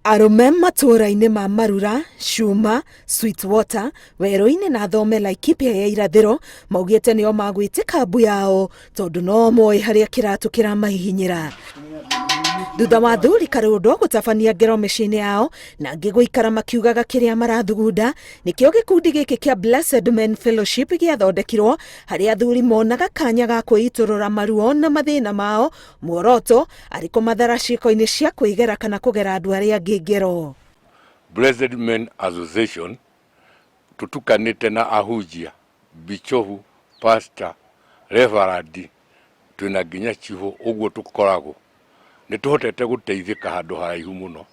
Arũme matũũra-inĩ ma Marura, Cuma, Sweetwater, Werũ-inĩ na Thome Laikipia ya irathĩro maugĩte nĩo magwĩtĩka mbu yao tondũ no moĩ harĩa kĩratũ kĩramahihinyĩra. Thutha wa athuri Karũndo gũtabania ngero mĩciĩ-inĩ yao na angĩ gũikara makiugaga kĩrĩa marathugunda, nĩkĩo gĩkundi gĩkĩ kĩa Blessed Men Fellowship gĩathondekirwo harĩa athuri monaga kanya ga kwĩitũrũra maruo na mathĩna mao Muoroto arĩ kũmathara ciĩko-inĩ cia kwĩgera kana kũgera andũ arĩa angĩ ngero. Blessed Men Association tũtukanĩte na ahunjia, bicobu, pastor, reverend, twĩna nginya cibũ ũguo tũkoragwo. Nĩ tũhotete gũteithĩka handũ haraihu mũno.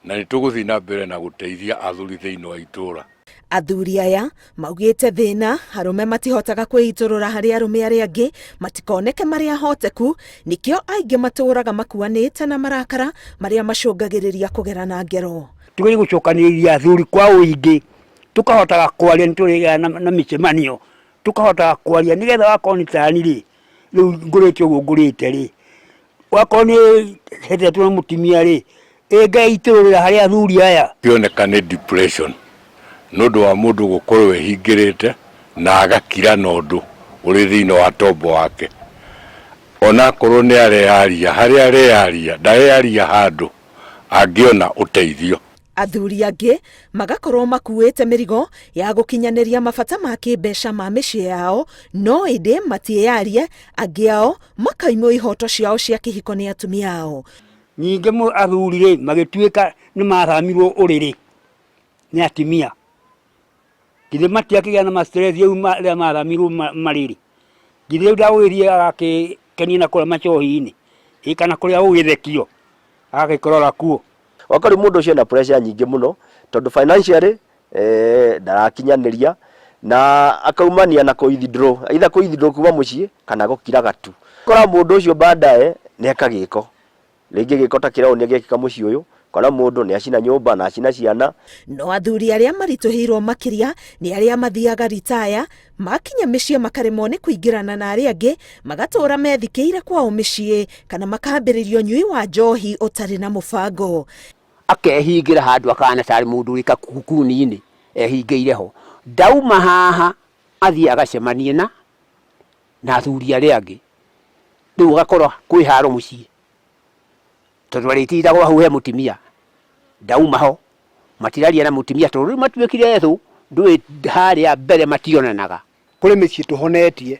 na nĩ tũgũthiĩ na mbere na gũteithia athuri thĩinĩ wa itũũra. Athuri aya maugĩte thĩna arũme matihotaga kwĩitũrũra harĩ arũme arĩa angĩ matikoneke marĩ ahoteku, nĩkĩo aingĩ matũraga makuanĩte na marakara marĩa macũngagĩrĩria kũgerana ngero. Tũgerie gũcokanĩrĩria athuri kwa ũingĩ tũkahotaga kwaria nĩ tũrĩgĩaga na mĩcemanio tũkahotaga kwaria nĩgetha wakorwo nĩ tani rĩ, rĩu ngũrĩte ũguo ngũrĩte rĩ, wakorwo nĩ hetetwo nĩ mũtumia rĩ, ĩ ngeitũrũrĩra harĩ athuri aya. Kĩoneka nĩ depression nĩ ũndũ wa mũndũ gũkorwo ehingĩrĩte na agakira na ũndũ ũrĩ thĩinĩ wa tombo wake. Ona akorwo nĩ areyaria, harĩa areyaria ndareyaria handũ angĩona ũteithio. Athuri angĩ magakorwo makuĩte mĩrigo ya gũkinyanĩria mabata ma kĩmbeca ma mĩciĩ yao, no ĩndĩ matiĩyarie, angĩ ao makaimwo ihoto ciao cia kĩhiko nĩ atumia ao. Ningĩ athuri-rĩ, magĩtuĩka nĩ mathamirwo ũrĩrĩ nĩ atumia. Githĩ matiakĩgĩa na ma stress rĩu rĩrĩa mathamirwo marĩrĩ? Githĩ rĩu ndagũgĩthiĩ agakĩkenia na kũrĩa macohi-inĩ? Ĩ kana kũrĩa gũgĩthekio agagĩkorora kuo? Ũgakora rĩu mũndũ ũcio ena pressure nyingĩ mũno tondũ financially eh, ndarakinyanĩria na akaumania na kũ withdraw either kũ withdraw kuma mũciĩ kana gũkira gatu. Ũgakora mũndũ ũcio baadaye nĩ eka gĩko rĩngĩ gĩko ta kĩrĩa gĩekĩka mũciĩ ũyũ ũkona mũndũ nĩ acina nyũmba na acina ciana. No athuri arĩa maritũhĩirwo makĩria nĩ arĩa mathiaga ritaya, makinya mĩciĩ makaremwo nĩ kũingĩrana na arĩa angĩ, magatũra methikĩire kwao mĩciĩ kana makambĩrĩria ũnyui wa njohi ũtarĩ na mũbango. Akehingĩra handũ akahana tarĩ mũndũ wĩ kakukuni-inĩ ehingĩire ho. Ndauma haha athiĩ agacemanie na na athuri arĩa angĩ, rĩu ũgakora kwĩ haro mũciĩ. Tondũ arĩtindagwo hau he mũtumia, ndauma ho, matiraria na mũtumia tondũ rĩu matuĩkire thũ, ndũĩ harĩa mbere mationanaga. Kũrĩ mĩciĩ tũhonetie,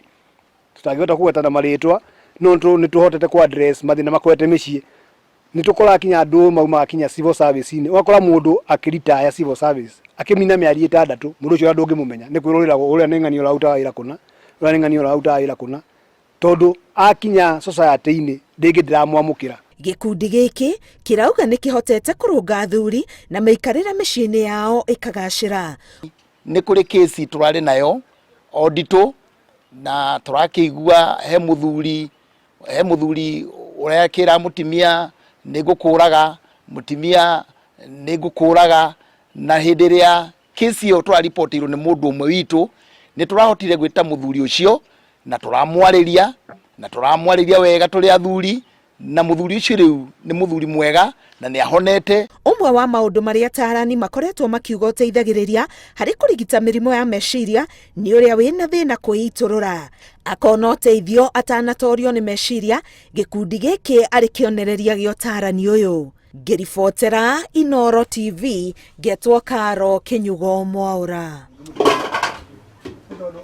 tũtangĩhota kũgweta na marĩtwa, no nĩ tũhotete kũ address mathĩna makorete mĩciĩ. Nĩ tũkoraga kinya andũ maumaga kinya civil service -inĩ, ũgakora mũndũ akĩ retire civil service, akĩmina mĩeri ĩtandatũ, mũndũ ũcio ona ndũngĩmũmenya, nĩ kwĩrwo ũrĩragwo ũrĩa nĩ ng'ania ũrarutaga wĩra kũna, ũrĩa nĩ ng'ania ũrarutaga wĩra kũna. Tondũ akinya society-inĩ rĩngĩ ndĩramwamũkĩra. Gĩkundi gĩkĩ kĩrauga nĩ kĩhotete kũrũnga athuri na mĩikarĩre mĩciĩ-inĩ yao ĩkagacĩra. Nĩ kũrĩ kĩsi tũrarĩ nayo o nditũ na tũrakĩigua he mũthuri he mũthuri ũrekĩra mũtimia nĩ ngũkũraga, mũtimia nĩ ngũkũraga, na hĩndĩ ĩrĩa Kesi ĩyo tũraripotirwo nĩ mũndũ ũmwe witũ, nĩ tũrahotire gwĩta mũthuri ũcio na tũramwarĩria na tũramwarĩria wega tũrĩ athuri, na mũthuri ũcio rĩu nĩ mũthuri mwega na nĩ ahonete. Ũmwe wa maũndũ marĩa ataarani makoretwo makiuga ũteithagĩrĩria harĩ kũrigita mĩrimũ ya meciria nĩ ũrĩa wĩna thĩna kwĩitũrũra akona ũteithio atanatorio nĩ meciria, gĩkundi gĩkĩ arĩ kĩonereria gĩa ũtaarani ũyũ. Ngĩribotera Inooro TV, ngetwo Karo Kĩnyugo Mwaũra.